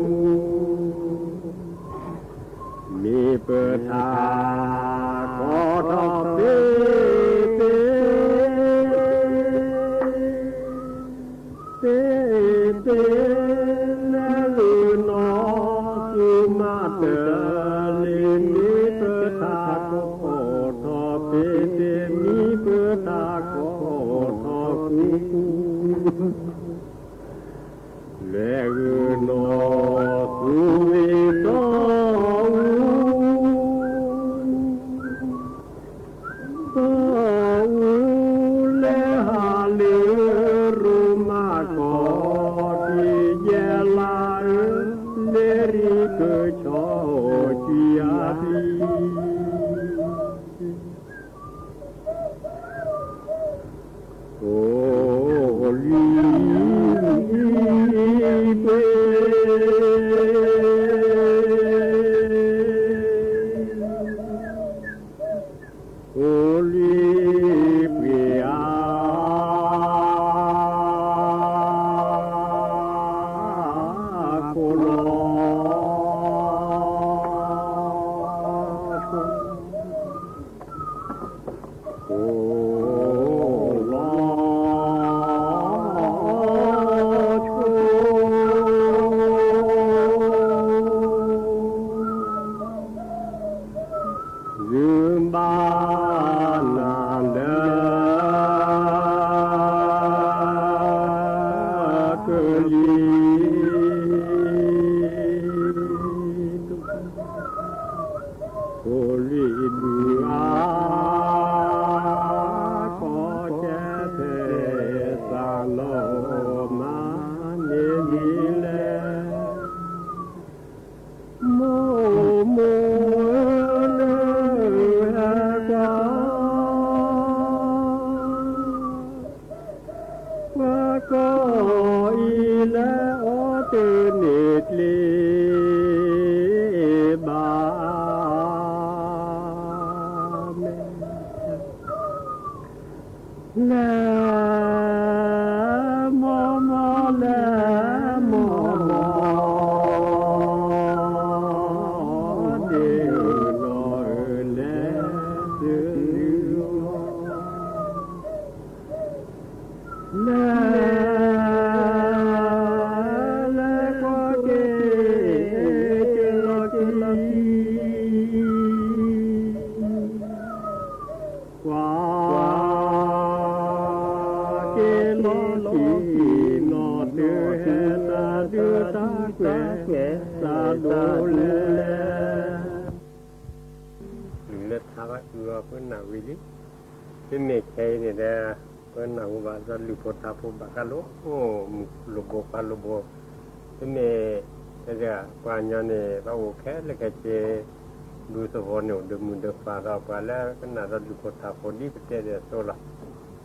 မူ မ့ၢ်ပထးကီထီၣ်သ့သ့ သ့သ့ လၢဂုၢ်နီၢ်သူမၤတၢ်လၢ မ့ၢ်ပထးကီထီၣ်သ့သ့ မ့ၢ်ပထးကီထီၣ်ကူကူ လဲၤဂုၢ်နီၢ်သူဝံၤတီၢ်ဝူ တီၢ်ဝူ လဲၤဟးလၢရိမၤကီၢ် တယဲၢ်လါဧၢ လဲၤရံကဆီကွံာ်အပျံၤ အိၣ်လံပှ့ၤ အိၣ်လံပှ့ၤအါ ခိၣ်လီၤ ဂုၤဘၣ်နၤလၢ ကလံၤ ကိၣ်လံၣ်ဒုးအါ ကီၢ်ကဲထဲသးလီၤမၤန့ၢ်လံလဲၣ် မိၢ်မိၢ်ဧၢ လၢဟဲကွၢ် ပှၤကီၢ်အံၤလၢအီၤတန့ၢ်ကျ့ ဘၣ် မ့ၢ် လၢ လဲၤ လဲၤကွၢ်က့ၤ က့ၤလီၤခံ ကွၢ်က့ၤလီၤခံ နီၢ်တဟဲ တၢ်ဒုးတၢ်ကွဲး တၢ်ဒိးလဲၣ် လၢထါဘၣ်အုအီၤ ပနၢ်ဝံၤလံ. မ့မ့ၢ်ခဲအံၤန့ၣ်ဒီး ပနၢ်ဟူဘၣ်ဒီးလုၢ်ဖိထါဖိဘၣ်ဃးလိာ် မုၢ်လိၣ်ဘိခွါလိၣ်ဘိ, မ့မ့ၢ် ပှၤကညီန့ၣ် ဘၣ်အိၣ်ခဲလၢာ်ခဲဆ့ ဒူသဝီန့ၣ်အိၣ်ဒီးမုၢ်ဒီးခွါဒီး ပှၤလၢကနၣ်ဒီးလုၢ်ဖိထါဖိဒ်ပတဲဒ်သိးလီၤ.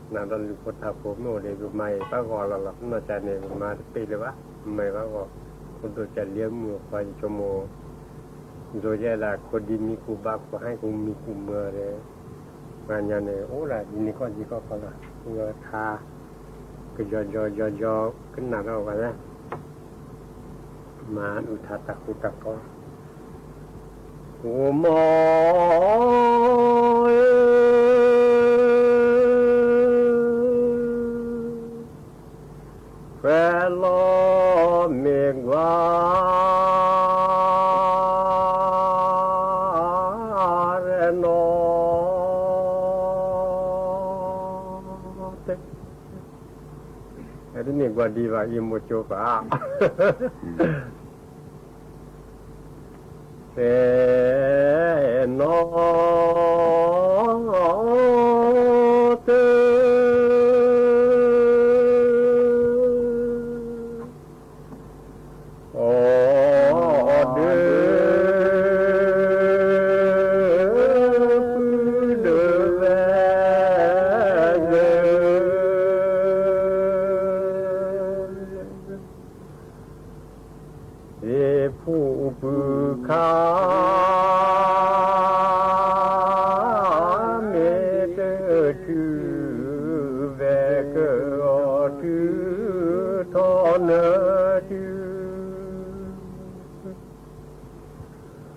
နၣ်ဒီးလုၢ်ဖိထါဖိမ့ၢ်အိၣ်ဒီး ပမၤအံၤဘၣ်ဂီၢ်လီၤလီၤ. နီၢ်ကၠးန့ၣ် ပမၤတပ့ၢ်လၢၤဘၣ်, ပမၤအံၤဘၣ်ဂီၢ်, အိၣ်ဒိၣ်ကၠးလံမုၢ်အခွါယဆိကမိၣ် ဒိးယဲဒၣ်ခိၣ်ဒံမံၤကူၣ်ဘါ ခိၣ်ဟဲကူၣ်မံၤကူၣ်မၢဒီး ပှၤကညီန့ၣ် အိၣ်ဒၣ်ဒ်န့ၣ်ကီၢ်ဒ်ကီၢ်ကီၢ်လီၤ. အုအီၤထါ ကယီကယီကယီကယီ ကနၣ်ဒီးပှၤလၢ မၤအုၣ်ထါတၢ်ဃူတၢ်ဖိး အိၣ်မီၢ် ဖဲလီၤမ့ၢ်ကွၢ်ရဲၣ်နီၤ တမ့ၢ်ကွၢ်ဒံးဘၣ်အံၤ မိၢ်ကၠိပၢ် သဲနီတ အီၣ်ဒုး ပုၢ်ဒုးဝဲၢ် သ့ၣ်ဖူပုၢ်ခါ မ့ၢ်တတုၤ ဝဲၢ်ကအီၣ်တုၤ ထီၣ်နၢၤတ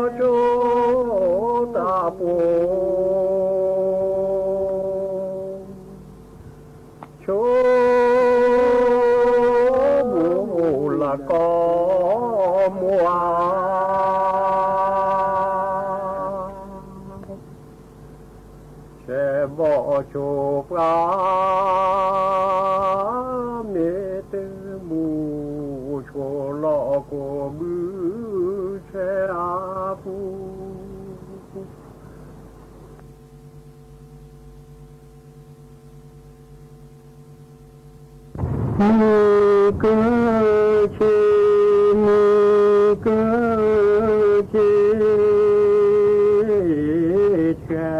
ုၤ အိၣ်ဘီ ပှၤတဆှဲ ဘီဆိတၢ်ပူၤ ဆိ ဘူလၢကီၢ်မူၤ ဆဲးဘီဆိပှၤ မ့ၢ်တမူ ဆိလီၤကိးဘုဆဲအပူၤ မုၢ်ကဆ့ မုၢ်ကဆ့ ဆဲး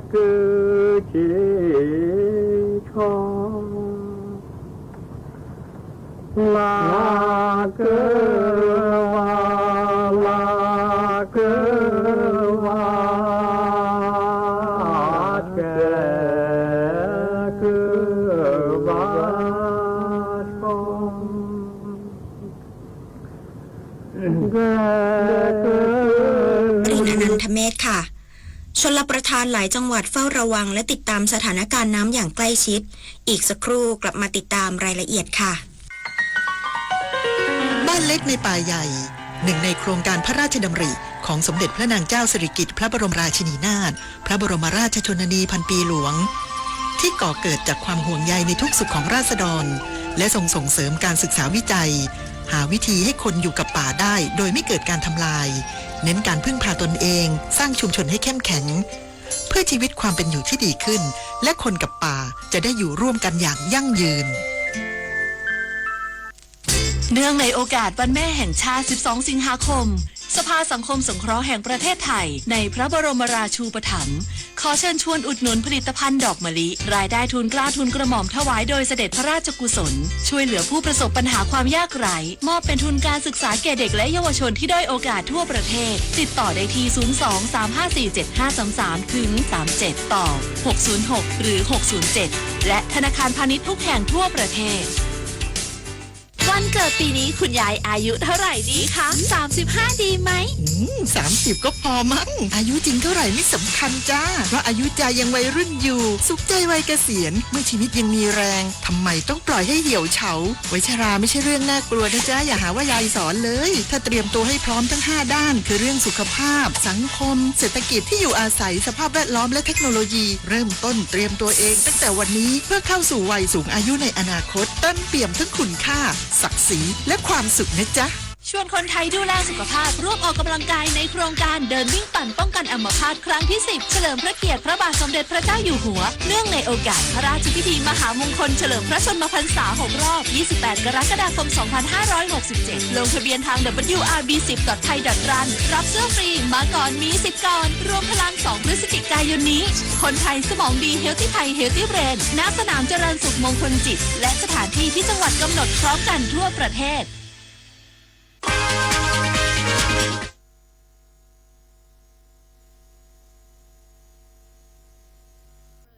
ကဆ့ ဆီ လါက ဝါ လါက ဝါ ဆဲး က ဝါ ဆီ က က รีนานันทเมธค่ะ ชลประทานหลายจังหวัดเฝ้าระวังและติดตามสถานการณ์น้ำอย่างใกล้ชิด อีกสักครู่กลับมาติดตามรายละเอียดค่ะ บ้านเล็กในป่าใหญ่ หนึ่งในโครงการพระราชดำริของสมเด็จพระนางเจ้าสิริกิติ์พระบรมราชินีนาถ พระบรมราชชนนีพันปีหลวง ที่ก่อเกิดจากความห่วงใยในทุกสุขของราษฎร และทรงส่งเสริมการศึกษาวิจัย หาวิธีให้คนอยู่กับป่าได้โดยไม่เกิดการทำลาย เน้นการพึ่งพาตนเอง สร้างชุมชนให้เข้มแข็ง เพื่อชีวิตความเป็นอยู่ที่ดีขึ้น และคนกับป่าจะได้อยู่ร่วมกันอย่างยั่งยืน เนื่องในโอกาสวันแม่แห่งชาติ สิบสอง สิงหาคม สภาสังคมสงเคราะห์แห่งประเทศไทย ในพระบรมราชูปถัมภ์ ขอเชิญชวนอุดหนุนผลิตภัณฑ์ดอกมะลิ รายได้ทุนเกล้าทุนกระหม่อมถวายโดยเสด็จพระราชกุศล ช่วยเหลือผู้ประสบปัญหาความยากไร้ มอบเป็นทุนการศึกษาแก่เด็กและเยาวชนที่ด้อยโอกาสทั่วประเทศ ติดต่อได้ที่ ศูนย์สอง สามห้าสี่ เจ็ดห้าสามสาม ถึง สามเจ็ด ต่อ หกศูนย์หก หรือ หกศูนย์เจ็ด และธนาคารพาณิชย์ทุกแห่งทั่วประเทศ วันเกิดปีนี้คุณยายอายุเท่าไหร่ดีคะ สามสิบห้า ดีไหม อืม สามสิบ ก็พอมั้ง อายุจริงเท่าไหร่ไม่สำคัญจ้า เพราะอายุใจยังวัยรุ่นอยู่ สุขใจวัยเกษียณ เมื่อชีวิตยังมีแรง ทำไมต้องปล่อยให้เหี่ยวเฉา วัยชราไม่ใช่เรื่องน่ากลัวนะจ๊ะ อย่าหาว่ายายสอนเลย ถ้าเตรียมตัวให้พร้อมทั้งห้าด้าน คือเรื่องสุขภาพ สังคม เศรษฐกิจ ที่อยู่อาศัย สภาพแวดล้อม และเทคโนโลยี เริ่มต้นเตรียมตัวเองตั้งแต่วันนี้ เพื่อเข้าสู่วัยสูงอายุในอนาคต เต็มเปี่ยมทั้งคุณค่า ศักดิ์ศรี และความสุขนะจ๊ะ ชวนคนไทยดูแลสุขภาพ ร่วมออกกำลังกายในโครงการเดินวิ่งปั่นป้องกันอัมพาตครั้งที่ สิบ เฉลิมพระเกียรติพระบาทสมเด็จพระเจ้าอยู่หัว เนื่องในโอกาสพระราชพิธีมหามงคลเฉลิมพระชนมพรรษา หก รอบ ยี่สิบแปด กรกฎาคม สองพันห้าร้อยหกสิบเจ็ด ลงทะเบียนทาง ดับเบิลยูอาร์บี สิบ ดอท ไทย ดอท รัน รับเสื้อฟรี มาก่อนมีสิทธิ์ก่อน รวมพลัง สอง พฤศจิกายนนี้ คนไทยสมองดี Healthy Thai Healthy Brain ณ สนามจรัญสุขมงคลจิต และสถานที่ที่จังหวัดกำหนดพร้อมกันทั่วประเทศ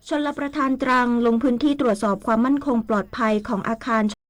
ชลประทานตรังลงพื้นที่ตรวจสอบความมั่นคงปลอดภัยของอาคาร